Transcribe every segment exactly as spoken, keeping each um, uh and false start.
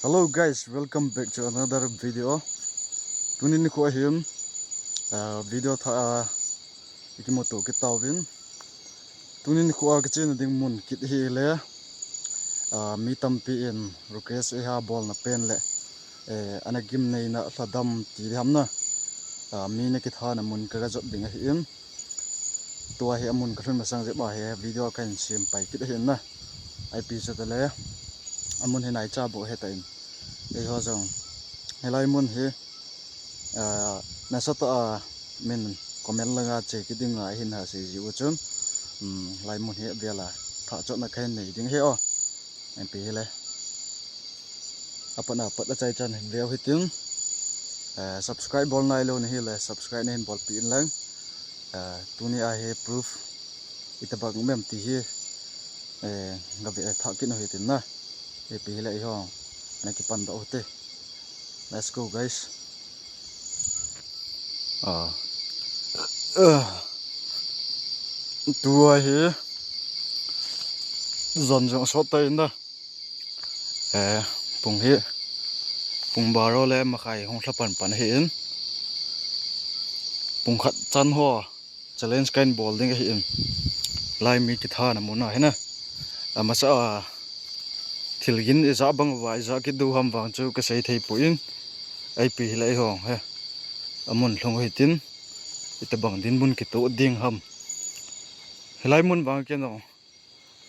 Hello guys, welcome back to another video. Tuni nikho hin, ah, video thah, ah, ikimuto kit tauvin. Tuni nikho a kichena ding mun kit hi le, ah, mi tampi in request eiha bolna pen le, eh, ana gimneina lhadam ti diham na. Ah, mi na kithana mun kaga jot ding ahin. Tua hi amun kalhun masang jep a hi video kahin sem pai kit ahin na. Ipi chu tale, amun hi naicha bou hita in. Eiho jong, hilai mun hi, ah, nasatah a min comment langa che kit ding ahin ha sei jiu chun. Um, hilai mun hi vela thah chotna kahin nei ding hi o. Ipi hile, apatna pat achaichan hin veu hitin. Eh, subscribe bol nailou nahi le, subscribe nahin bolpeh in lang. Eh, tuni a hi proof itobang um em ti hi, eh, gave thah kit u hitin na. Ipi hile eiho ana kipan doh u hite. Let's go, guys. Ah. Ah. Tua hi jon jong asot tai na. Eh, pung hi, pung baro le makhai hung lha panpan ahin. Pung khat chan ho challenge kahin bol ding ahin. Lai mi kithana mun a hi na. Amasa a thil gin ija bang uva ija kit diu ham vang chu kasei thei poi. Ipi hile eiho hi amun lhung u hitin. Itobang dinmun kitoh ding ham. Hilai mun vang kei jong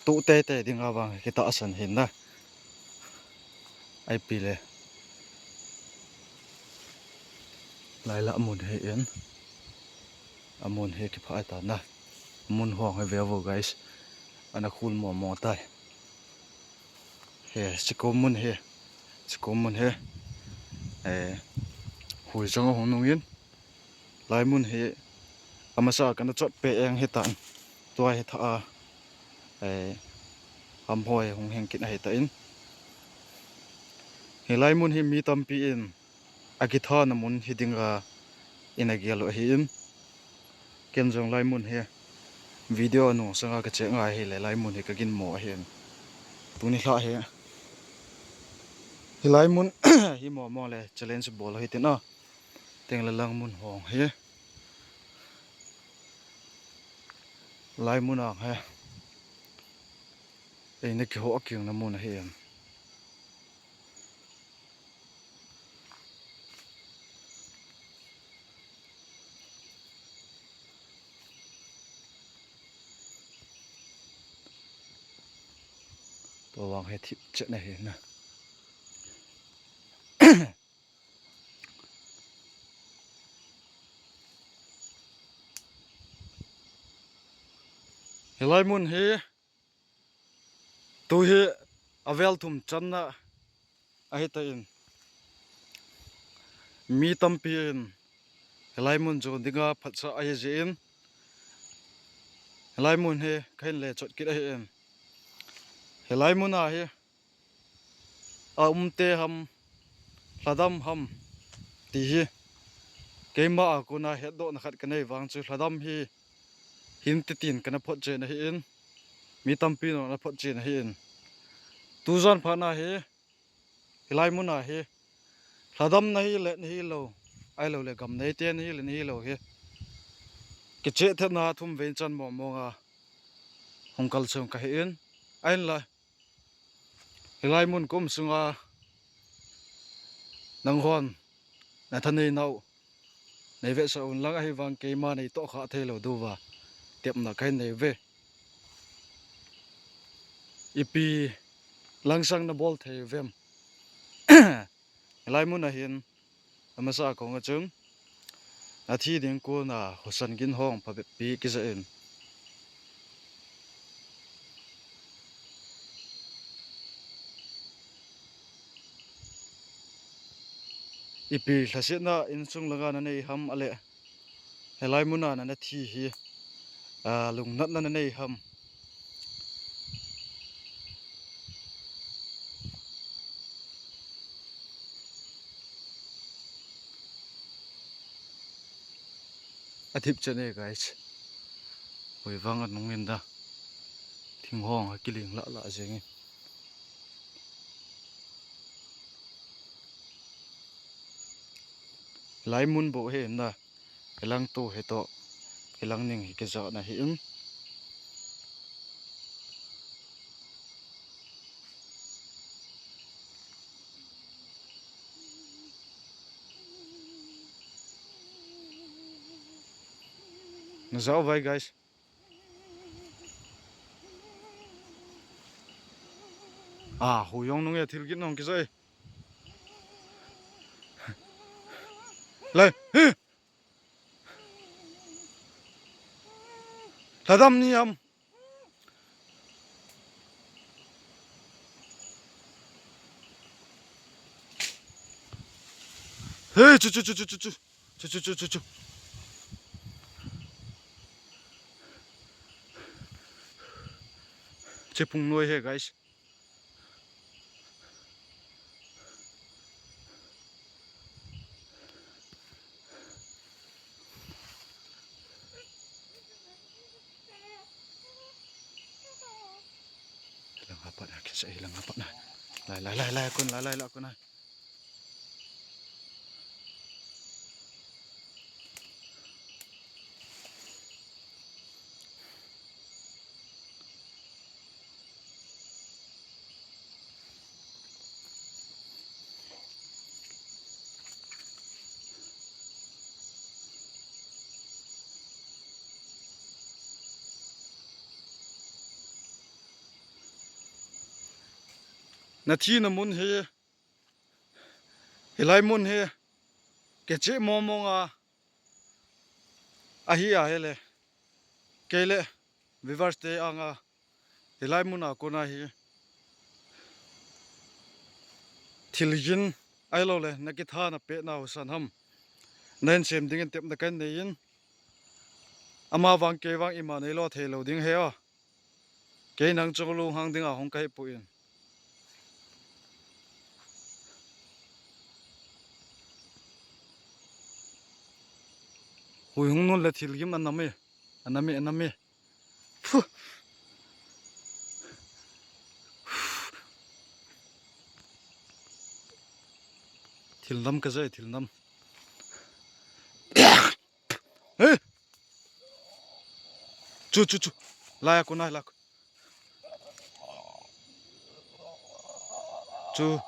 toh teitei ding a vang kitahsan hin na. Ipi le, lai la amun hi in. Amun hi kipha ta na. Amun hong hi veu o guys. Ana khul momo tai. He, chikom mun hi. Chikom mun hi. Eh, hui jong ahung nung in. Lai mun hi amasa kana chot peh eng hitan. Tua hi thah a, eh, ham hoi hung heng kit ahi tan. Hilai mun hi mi tampi in akithana mun hi dinga ina gel u ahin. Ken jong lai mun hi video anung sanga kache ngai hile lai mun hi kaginmo ahin. Tuni lha hi, hilai mun hi momo le challenge bol u hitin a. Teng le lang mun hong hi. Lai mun ang hi. Eina kiho a kiang na mun ahi em. Tua vang hi thip chet na hi na. Hilai mun hi, tu hi avel thum channa ahi tan. Mi tampi in hilai mun chu dinga phatsah ahi jeh in, hilai mun hi kahin le chot kit ahi in. Hilai mun a hi, a umte ham, lhadam ham, ti hi keima a kona hetdohna khat kanei vang chu lhadam hi hin titin kana photchen ahi in, mi tampi in ana photchen ahi in. Tujan phat na hi, hilai mun a hi, lhadam nahi le nahi lou, ahilou le gam neite nahi le nahi lou hi, kicheh thetna thum vei chan momo nga hung kal chung kahi in, ahinla hilai mun kum sunga nanghon nathanei nau nei vetsah un lang, ahivang keima nei tohkhah thei lou diuva tepna kahin nei uve. Ipi langsang nabol thei uvem? Hilai mun a hin, amasa a kong a chun, nathi ding kona husa gin hong phabep pi kija in. Ipi lhasetna insung langa nanei ham, ahile hilai mun a nana thi hi, a, lungnatna nanei ham? Athip chet e guys. Hoi vang anung in da. Thing hong akiling lah lah jeng in. Laimun bou hi na. Hilang tu hi to. Hilang ning hi kija na hi in. Na jao vai, guys. Ah, hu jong nung e, thil gin nung kijai. Lai, hi. Thadam ni am. Hey, chu, chu, chu. Chu, chu, chu, chu, chu. Che pung noi he, guys. Hilang apat na, kisa hilang apat na. Lai, lai, lai, lai, kun, lai, lai, lai, kun, lai. Na thina mun hi, hilai mun hi, kiche mong mong a, ahi a hi le, kei le, viewers te anga, hilai mun a kona hi, thil jin, ahilou le, na kitha na pe na husan ham, na hin sem ding in tep na kan nei in, ama vang kei vang ima nei lo thei lo ding he o. Kei nang chong lunghang dinga hung kahi poi. Hui hung nun le thil gim anam e. Anam e, anam e. Phew. Thil nam ka jai, thil nam. Hey! Chu, chu, chu. Lai a kun, lai a kun. Chu.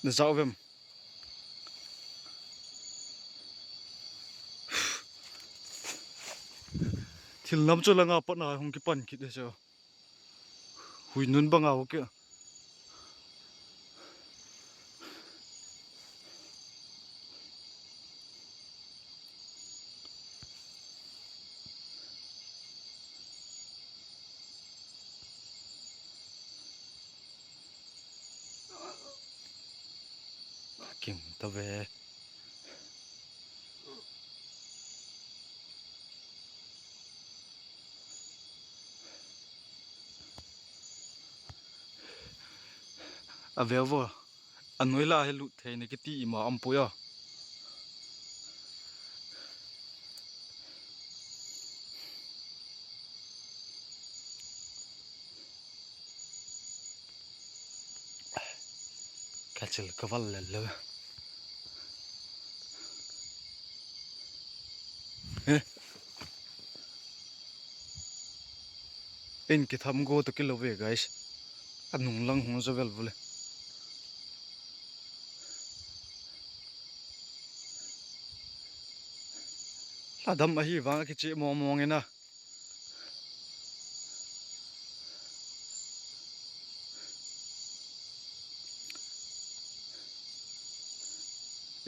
Na jao vem. Thil nam chu langa pat na hung kipan kit de chu. Hui nun banga ho ke. King ta ve. A ve vo. A noi la hi lut thei na kiti ima um poi a. Ka chil ka val lel lo. Eh. In kitham go to kilo ve, guys. Anung lang hung jo vel vule. Hladam ahi vang kiche mong mong ina.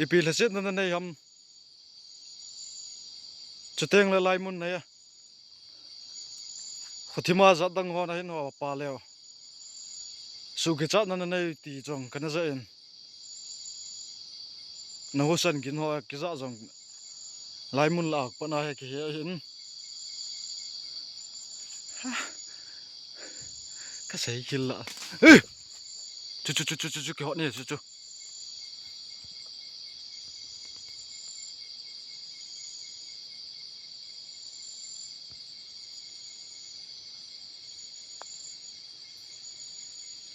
Ipi lhasetna na nei ham. Chuteng le laimun na ya. Khutima jat dang ho na hin ho pa leo. Su kichatna na nei ti jong kana ja in. Na husan gin ho kija jong. Laimun la pat na he kihe hin. Ka sei khel la. Eh! Chu, chu, chu, chu, chu, chu, kihot ni, chu, chu.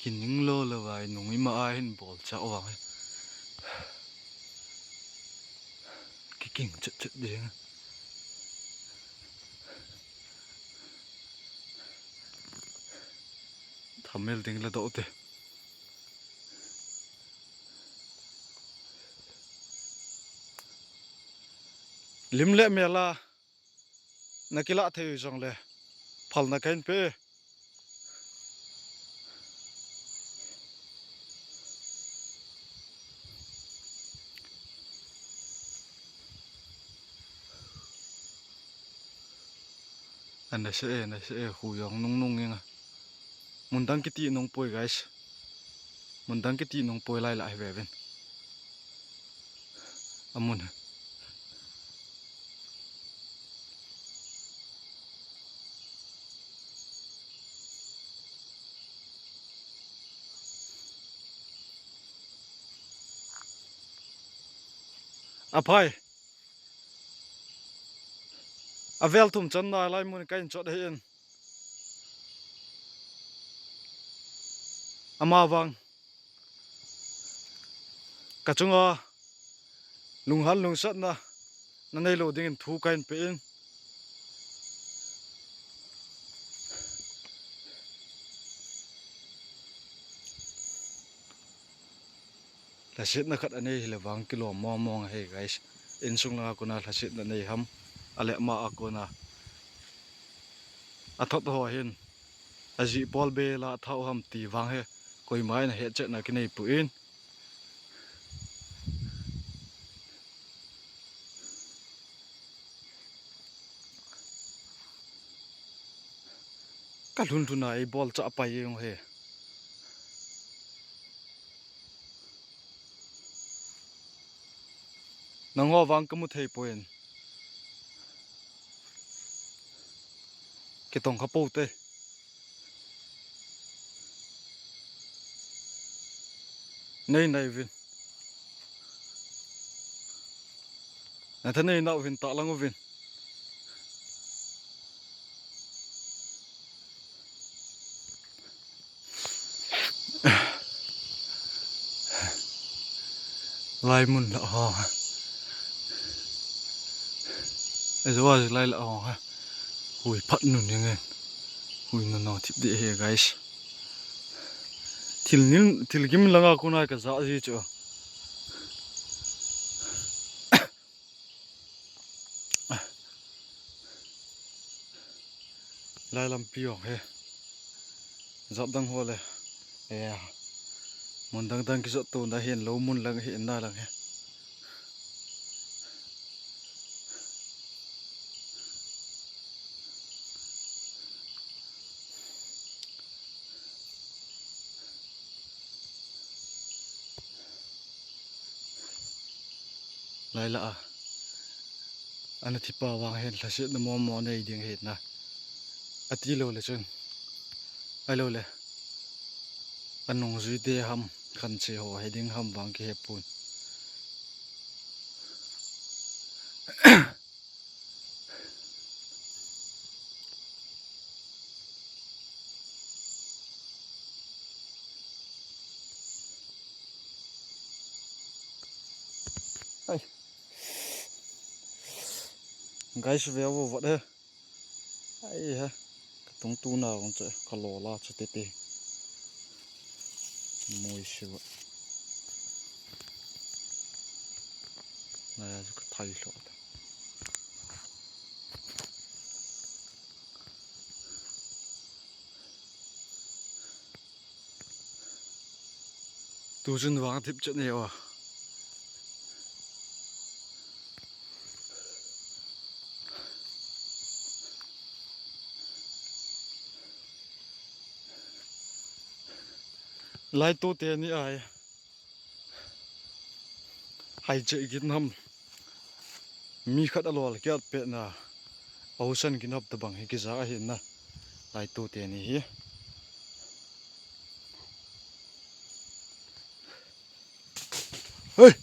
Kining lo lo vai nung ima a hin bol cha vang. Kiking chet chet ding. Thamel ding la do te. Lim le mel a na kila thei jong le phalna kahin pe. Ana se e, ana se e, hu jong nung nung inga. Mun dang kiti nung poi, guys. Mun dang kiti nung poi lai la hi ve vin. Amun. Aphai. Avel thum channa lai mun kahin chot ahin. Ama vang. Ka chunga lunghan lungsatna na nei lo dingin thu kahin pe in. Lhasetna khat anei hile vang kilom mong mong ahi, guys. Insung langa kona lhasetna nei ham, ale ama a kona athot ho hin ajih pol be la thau ham ti vang hi koima in ahetchetna kinei poi. Ka lhun lhun a ei bol cha pai jong he. Nangho vang ka mu thei poi. Kitong kha pou te. Nei nei vin. Na tha nei nau vin ta lang u vin. Lai mun la ho. Ejo a lai la ho ha. Hui phat nun yang en. Hui nun no thip de he, guys. Thil nin, thil gim langa kona ka ja ji chu. Lai lampi jong he. Jat dang ho le. E. Mun dang dang kijot to na hin lo mun lang hi na lang he. Lai la a. Ana thipa vang hin lhasetna momo nei ding hi na. Ati lo le chun. Ai lo le. Anung jui te ham khan che ho he ding ham vang kihe pon. Ai. Guys, ve vo vat he. Ai he. Ka tung tu na vang che ka lo la che te te. Moi se va. Na ya ka thai lo. Tu chun vang thip chet nei o. Lai tu te ni ai. Hai che gin ham. Mi khat a lol kiat pet na. Ausan gin hap tabang hi kija ahi na. Lai tu te ni hi. Hei.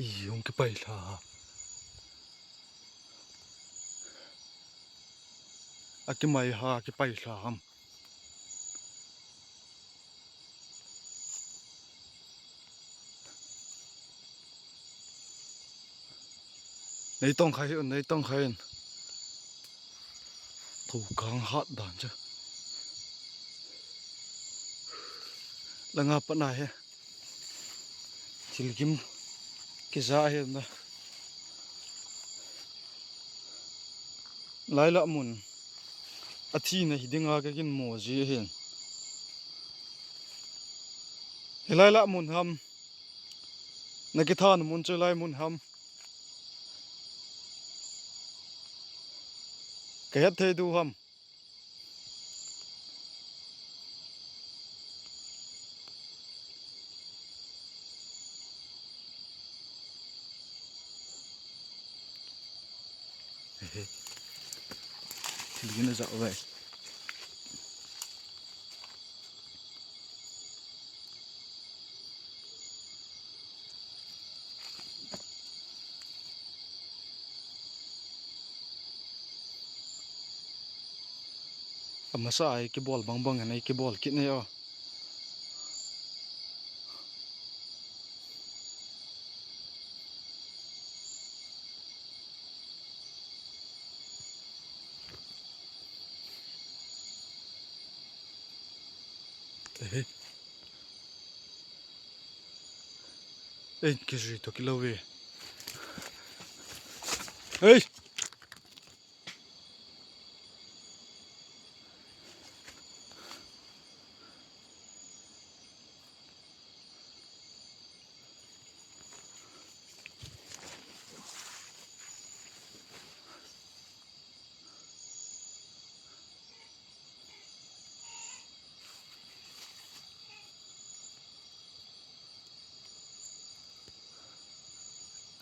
I hung kipai lha. Akimai ha, kipai lha ham. Nei tong khai, nei tong khai. Tho kang hat dan cha. Langa pat na he. Thilgim kija hi na. Laila mun. Athina hi dinga ka kin mo ji hin. Hi laila mun ham. Na kithan mun chu lai mun ham. Ka het thei du ham. Thil gina ja vai. Amasa ai kibol bang bang, anei kibol kit nei o. Ehe. Ei, kijui to kilo ve. Ei!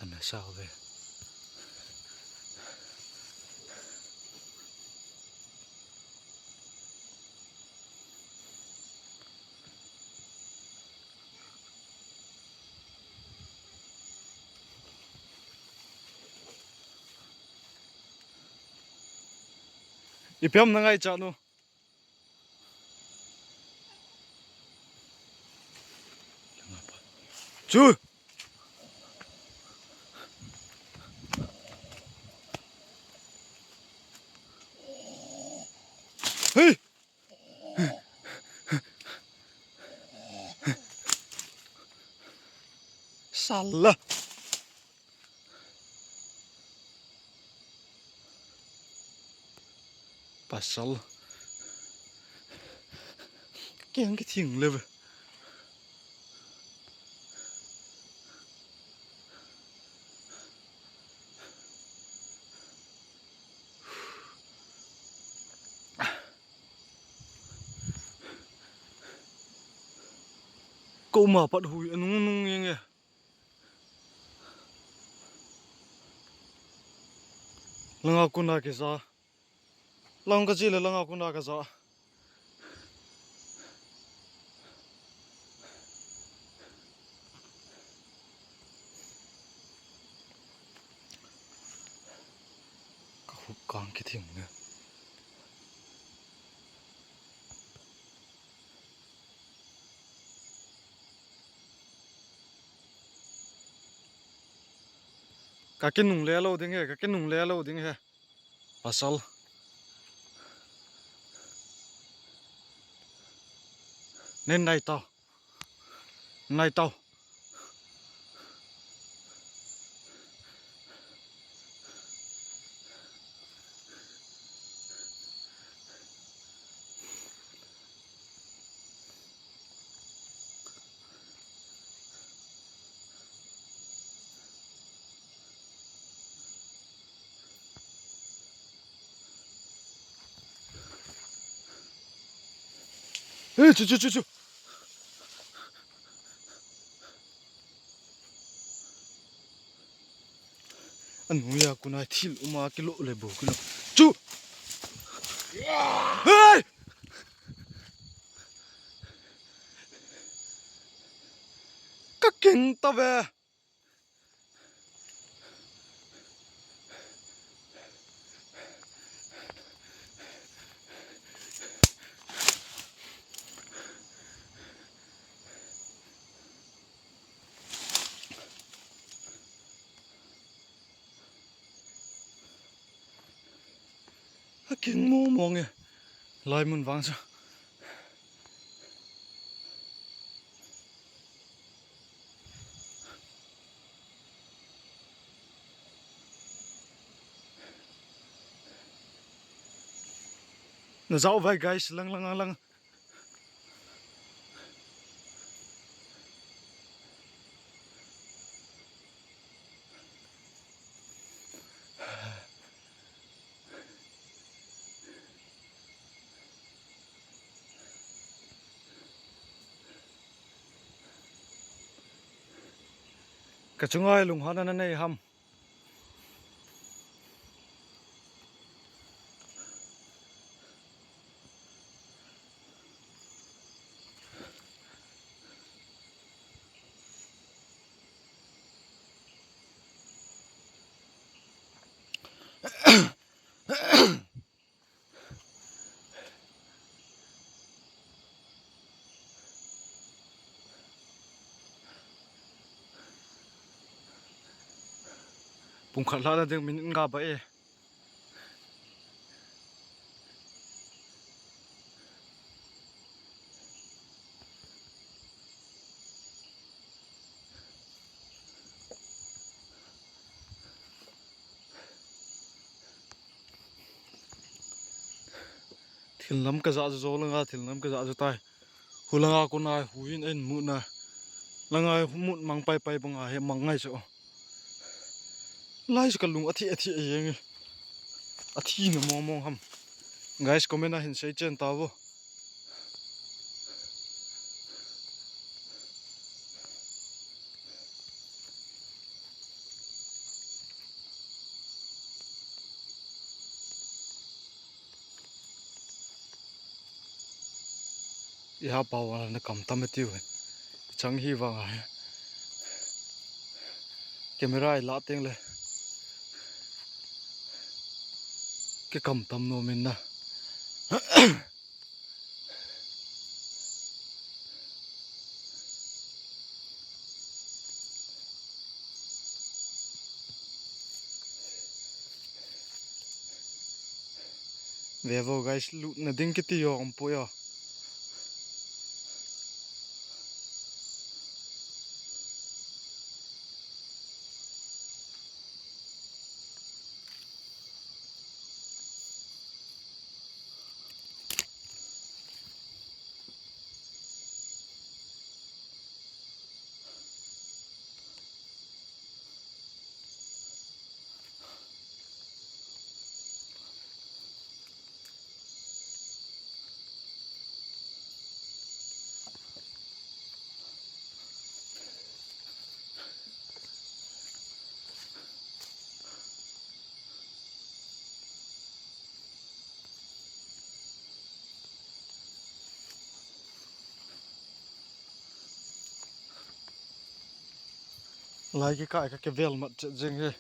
Ana sao ve. Ipi ham na ngaicha nu. Chu. Hey. Sala. Pasal. Keng kithing le ve. Ko ma pat hui anung nung yeng e. Langa kuna kisa. Lang ka chi le langa kuna ka ja. Ka hup kang kithing ne. Ka kinung le lo ding he, ka kinung le lo ding he. Pasal. Nen nai tau. Nai tau. Ê, chu, chu, chu, chu. Anuia kuna thil uma kilo le bo kilo. Chu. Hey! Ka keng ta ve. Ka king mong mong e. Lai mun vang chu. Na zau vai guys, lang lang lang lang. Ka chunga lunghanna na nei ham? Pungkhat lhahna ding minute nga ba e. Thil lam ka ja jo langa, thil lam ka ja jo tai. Hulanga kona huin en muna. Langa mut mang pai pai banga he mang ngai so. Lai chu ka lung athi athi a yeng e. Athi na mong mong ham. Guys, comment a hin sei chen ta vo. Iha pao na kam tam e tiu. Chang hi vang a. Camera i la teng le. Ke kam tam nom in na. Ve vo guys, lutna ding kiti jo um poi a. Lai kikai ka kivel mat chet jeng hi.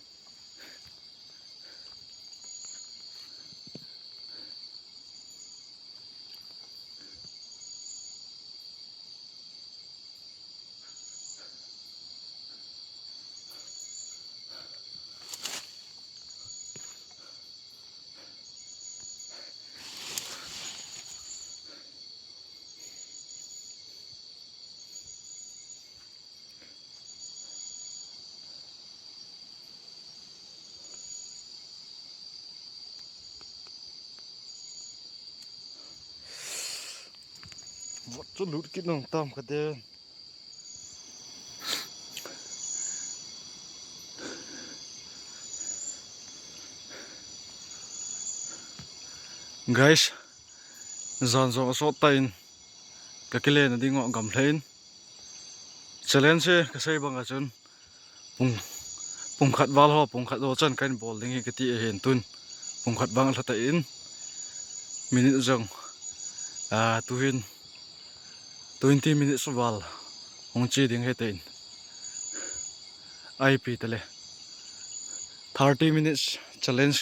Vot chu lut kit nung tam ka den. Guys, jan jong asot tan, ka kile na ding o gamlha in. Challenge hi ka sei bang a chun pung, pungkhat val ho, pungkhat ho chan kan bol ding hi kati ahin tun. Pungkhat bang lha ta in minute jong, ah, tuhin twenty minutes val hung chi ding hi ta in. Ipi ta le. Thirty minutes challenge.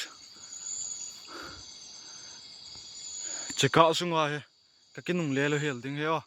Chika sunga hi ka kinung le lo hel ding hi o.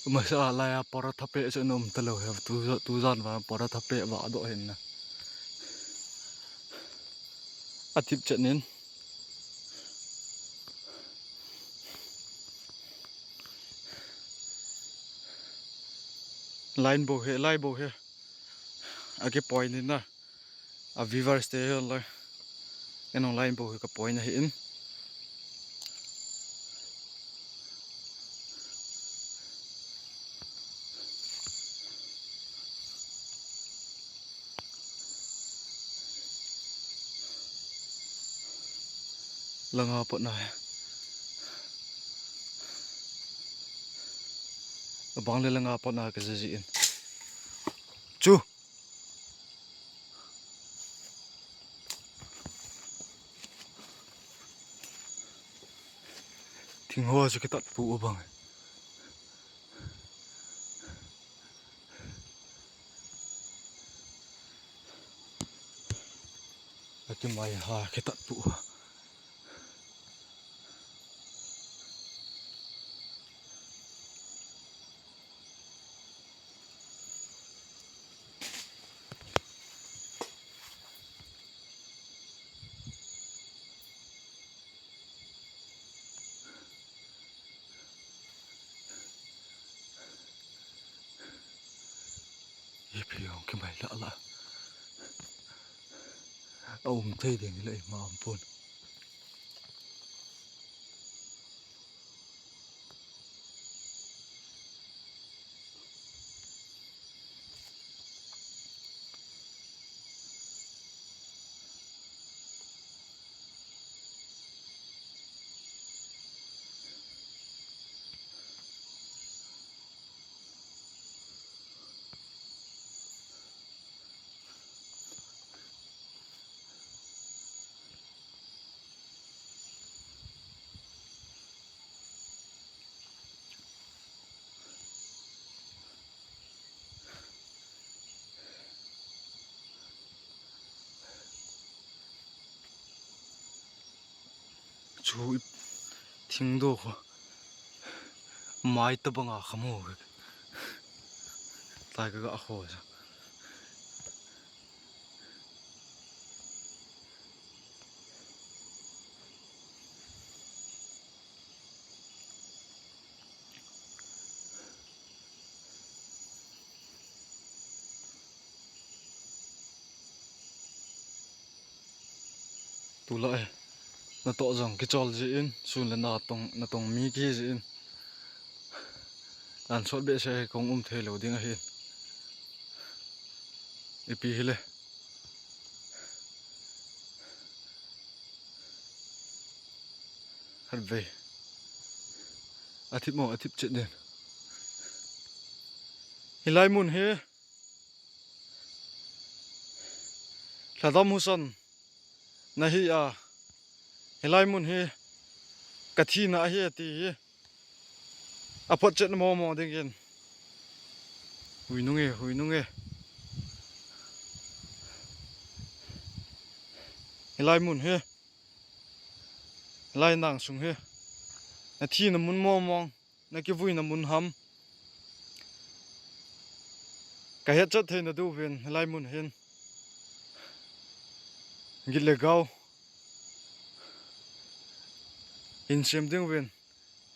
Masa lai a paratha pe chu nom talou he, tu, tujan va paratha pe va do hin na. Atip chet nin. Line bo he, lai bo he. Aki point in na. A viewers te he lai. Enong line bo he ka point ahi in. Langa patna. Abang le langa patna ka jaji in. Chu. Thing ho chu kitat pu u bang. Ati mai ha kitat pu. Ipi jong kimai lala. A um thei ding le ima um pon. Chu thingdo kho. Mai tabang a khamo. Tai ka ga kho. Tulai. Natoh jong kichol jin, sun le natong, natong mi kiji in. Ansot behseh kong um thei lou ding ahin. Ipi hile. Harve. Athip mo, athip chet den. Hilai mun hi. Lhadam husan. Nahi a. Hilai mun hi. Kathina ahi ati hi. Apot chet mo mo dingin. Hui nunge, hui nunge. Hilai mun hi. Hilai nang sung hi. Nathina mun mo mo. Nakivuina mun ham. Kahet chet theina diuvin, hilai mun hin. Git le gau. Hin sem dinguvin.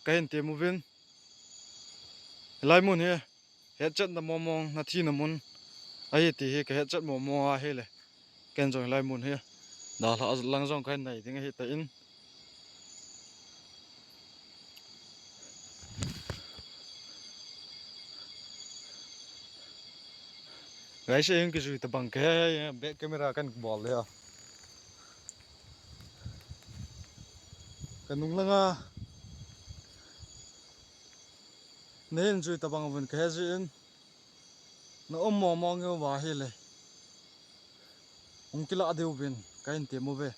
Kahin tem uvin. Hilai mun hi. Hetchetna momong, nathina mun. Ahi ti hi kahetchet momong ahile. Ken jong hilai mun hi. Dalha lang jong kahin nei ding ahi tan. Guys, hung kijui tabang kahe, back camera kan bol le. Kanung langa. Nahin jui tabang uvin kahe jin. Na um momong uva ahile. Hung kila diuvin, kahin tem uve.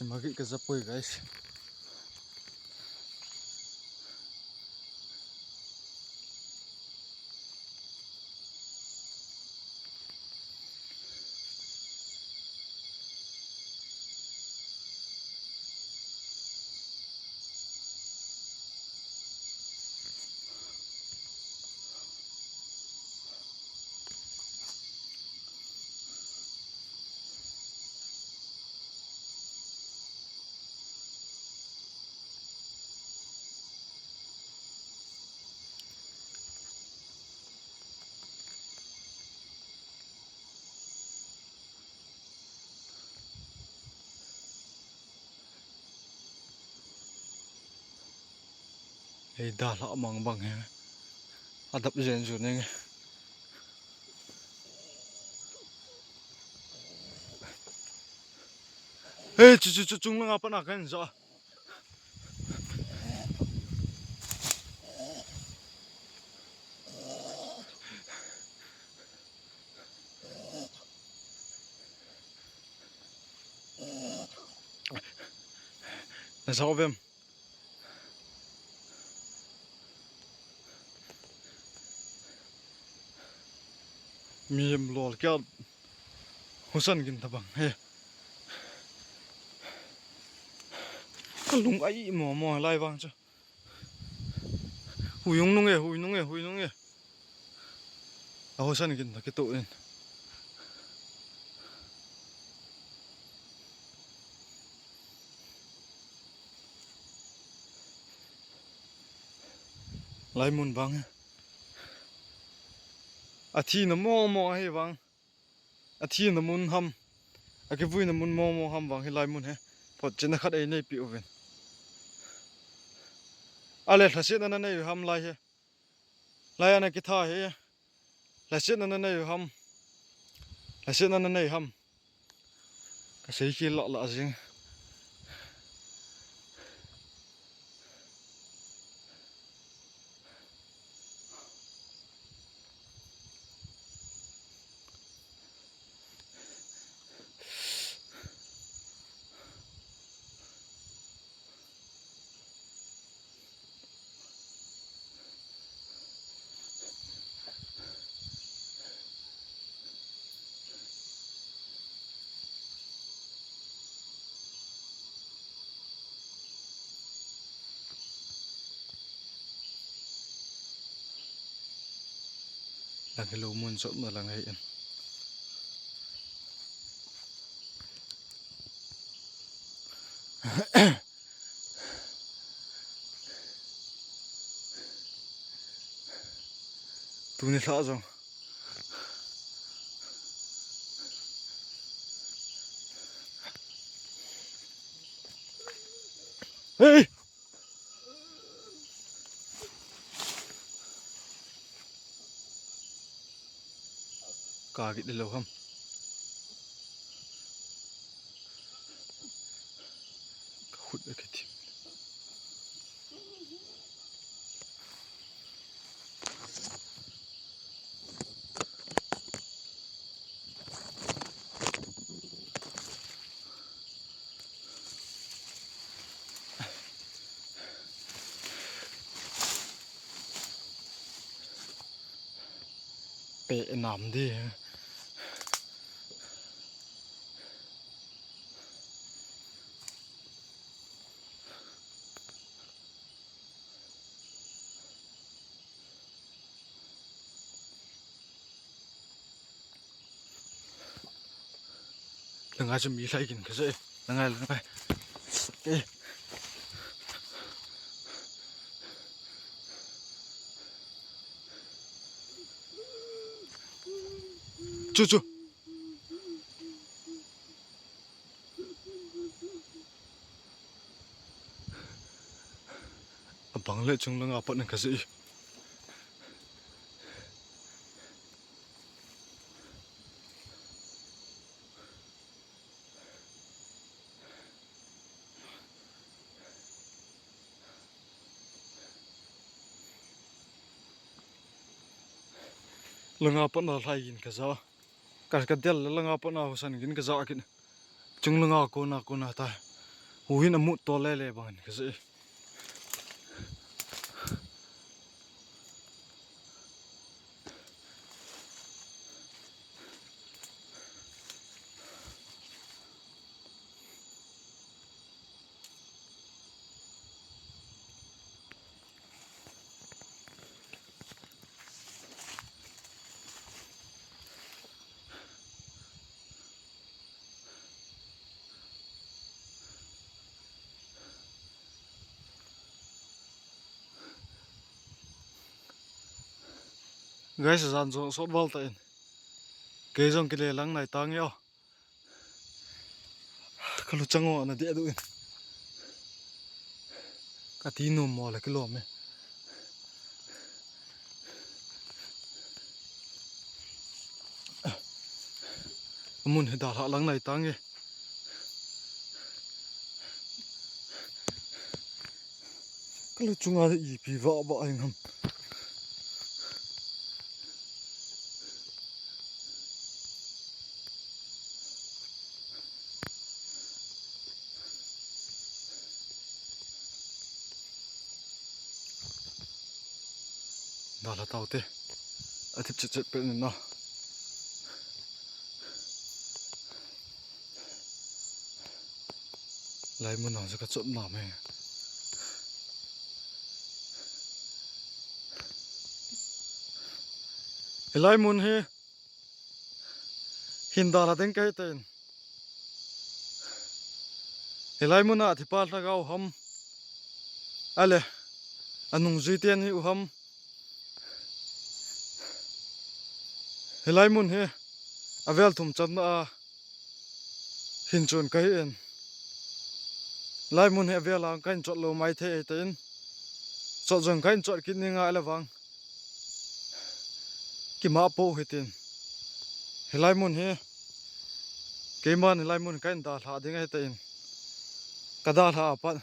Magit ka ja poi, guys. Hei, dalha mang bang he. Adap jen ju neng. Hei, chu, chu, chu, chung langa pat na kan ja. Na ja uvem? Mihem lol kia husan gin tabang he. Kalung ai mo mo lai vang chu. Hui nung nung e, hui nung e, hui nung e. A husan gin ta kito in. Lai mun vang he. Athina mo mo ahi vang. Athina mun ham, akivuina mun mo mo ham vang hilai mun he. Photchenna khat ei neipi uvin. Ale lhasetna na nei ham lai he. Lai ana kitha he. Lhasetna na nei ham. Lhasetna na nei ham. Ka sei khel lah lah jing. Lang hilou mun chotna lang ahi in. Tuni lha jong. Hei! Ka git lou ham. Ka khut a ka thim. Pe nam di. Langa chu mi lhai kin ka se. Langa, langa. Eh. Chu, chu. Abang le chung langa pat na ka se. Langa pat na lhai gin ka ja. Ka, ka del le langa pat na husan gin ka ja kin. Chung langa kona, kona ta. Huin amut tol lele bangin ka sei. Guys, jan jong sot val tan. Kei jong kile lang nai tange o. Ka luchang o na de du in. Ka ti nom mo le kilom e. Amun hi dalha lang nai tange. Ka luchunga ipi vah vah ahi ngam. Dalha taute. Athip chet chet pet in na. Hilai mun a chu ka chot nam e. Hilai mun hi hin dalha ding kahi tan. Hilai mun a thipa lhagao ham, ale, anungjui ten hi u ham. Hilai mun hi avel thum channa a hin chun kahi in. Hilai mun hi avel a kahin chot lou maithei ahi tan. Chot jong kahin chot kit ninga ale vang. Kima po hitin. Hilai mun hi. Keiman hilai mun kahin dalha ding ahi tan. Ka dalha a pat.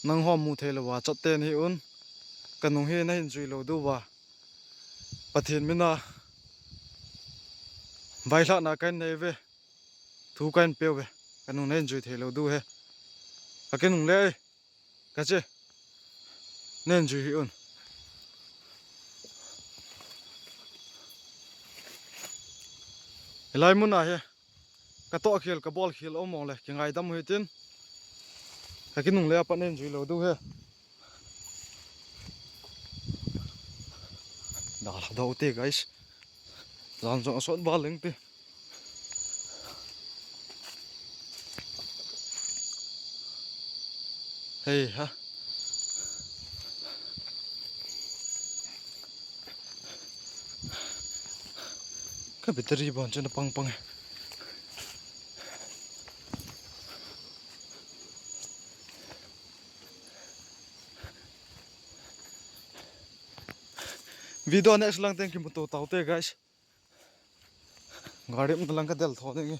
Nangho mu thei louva chot ten hi un. Ka nung hi nahin jui lou diu va. Pathen mina. Vailhahna kahin nei ve. Thu kahin peuve. Ka nung nahin jui thei lou diu he. Ka kinung le. Ka che. Nahin jui hi un. Hilai mun a hi. Ka toh khel, ka bol khel um mong le. Kingaidam u hitin. Ka kinung le apat nahin jui lou diu he. Dalha dau te, guys. Jan jong asot val leng te. Hei ha. Ka battery bon chun apang pang e. Video next lang teng kimuto taute, guys. Gari um lang ka del tho ding.